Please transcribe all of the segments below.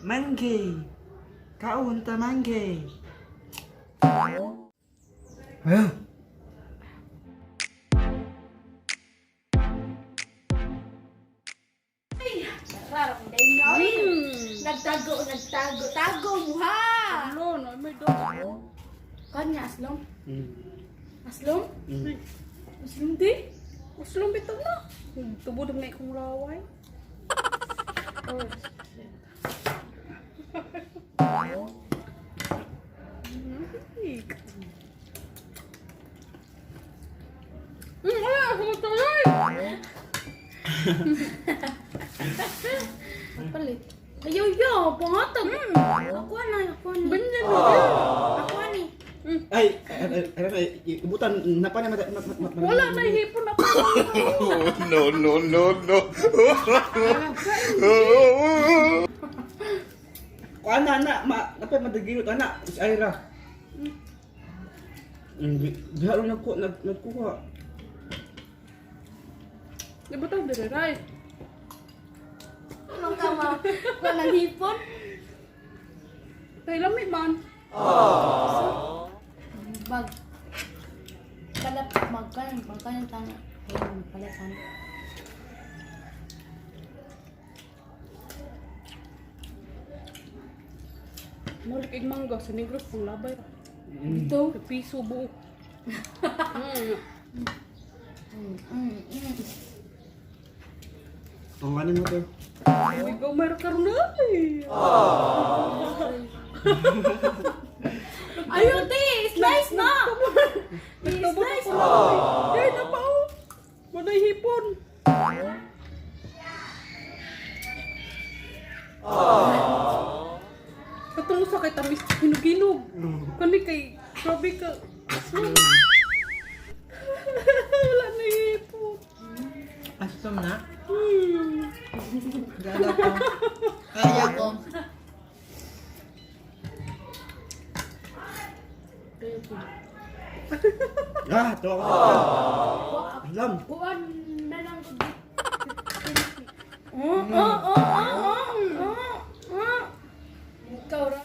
Monkey. Kaon ta, monkey. Huh? Nagtago, nagtago, tago mo ha. Ano, no, may dog. Kanya aslong. Aslong? Uslong di? Uslong bitaw na. Tubod na ikong laway. Oh, shit. Ay, sumutuloy! Palit. Ayo yo, pangatag. Ako na, ako ni. Ganyan na. Ako ni. Ay, ay, ay, ay, ibutan na pa na Wala na, hipon na pa. No, no, no, no. Kuan na na, ma, napay madagilot ana, si Ira. Diha ro nagku nag nagkuha. Di ba tayo dire, right? Anong ka ma? Walang hipon. Kay lami man. Mag kalap magkan magkan tana. Ayun, pala sana. Malik ig mangga sa Negros pang labay ra. Dito. Sa piso buo. Tungganin mo to. Uy, go meron karon na. Ay. Ayun, te, slice na. Nagtubod ako na. Ay, na pa oh. Wala hipon. Katong usa kay tamis hinog-hinog. Kani kay grabe ka. Wala na hipon. Aslom na? Hmm. Gala ko. Kaya ko. Ah, tuwa ko. Alam. Kuan na lang ko. Oh, oh, oh, oh, oh, oh. Ikaw ra.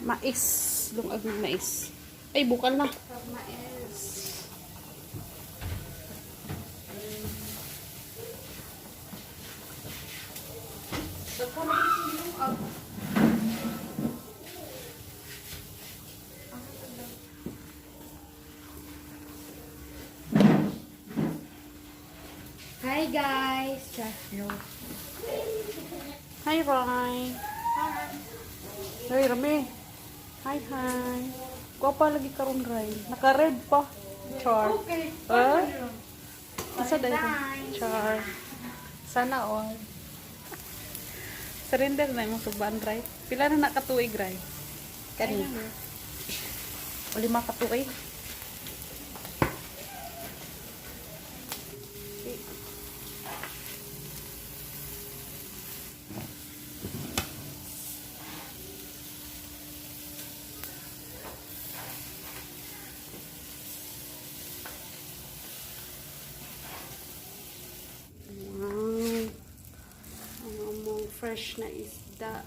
Mais. Lungag ng mais. Ay, bukal na. Mais. Hi guys. No. Hi, Rai. Hi, Rami. Hi, hi. Gwapa lagi karon, Rai. Naka-red pa. Char. Okay. Eh? Asa dahil? Char. Sana all. Surrender na imong suban, Rai. Pila na nakatuig, Rai? Kani. O 5 ka tuig. Wow. Ang among fresh na isda.